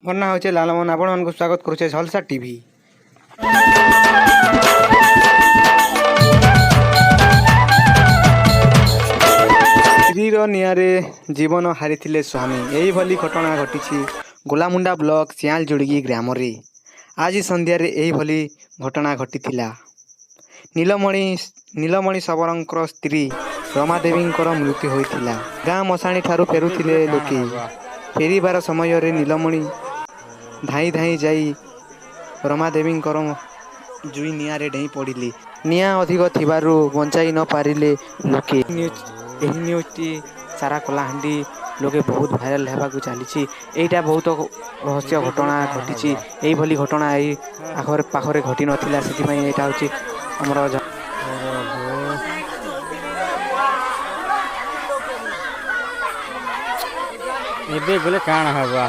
ମୋର୍ ନାଁ ହଉଛେ ଲାଲମୋହନ, ଆପଣମାନଙ୍କୁ ସ୍ୱାଗତ କରୁଛେ ଝଲସା ଟିଭି। ସ୍ତ୍ରୀର ନିଆଁରେ ଜୀବନ ହାରିଥିଲେ ସ୍ୱାମୀ। ଏହିଭଳି ଘଟଣା ଘଟିଛି ଗୋଲାମୁଣ୍ଡା ବ୍ଲକ ସିଆଁଲଯୁଡ଼ଗି ଗ୍ରାମରେ। ଆଜି ସନ୍ଧ୍ୟାରେ ଏହିଭଳି ଘଟଣା ଘଟିଥିଲା। ନୀଳମଣି ନୀଳମଣି ଶବରଙ୍କର ସ୍ତ୍ରୀ ରମାଦେବୀଙ୍କର ମୃତ୍ୟୁ ହୋଇଥିଲା। ଗାଁ ମଶାଣି ଠାରୁ ଫେରୁଥିଲେ ଲୋକେ। ଫେରିବାର ସମୟରେ ନୀଳମଣି ଧାଇଁ ଧାଇଁ ଯାଇ ରମାଦେବୀଙ୍କର ଜୁଇ ନିଆଁରେ ଡେଇଁ ପଡ଼ିଲେ। ନିଆଁ ଅଧିକ ଥିବାରୁ ବଞ୍ଚାଇ ନ ପାରିଲେ ଲୋକେ। ନ୍ୟୁଜ୍ ଏହି ନ୍ୟୁଜ୍ଟି ସାରା କଳାହାଣ୍ଡି ଲୋକେ ବହୁତ ଭାଇରାଲ ହେବାକୁ ଚାଲିଛି। ଏଇଟା ବହୁତ ରହସ୍ୟ ଘଟଣା ଘଟିଛି। ଏଇଭଳି ଘଟଣା ଏଇ ଆଖରେ ପାଖରେ ଘଟିନଥିଲା। ସେଥିପାଇଁ ଏଇଟା ହେଉଛି ଆମର ଏବେ ବୋଲେ କାଣା ହେବା?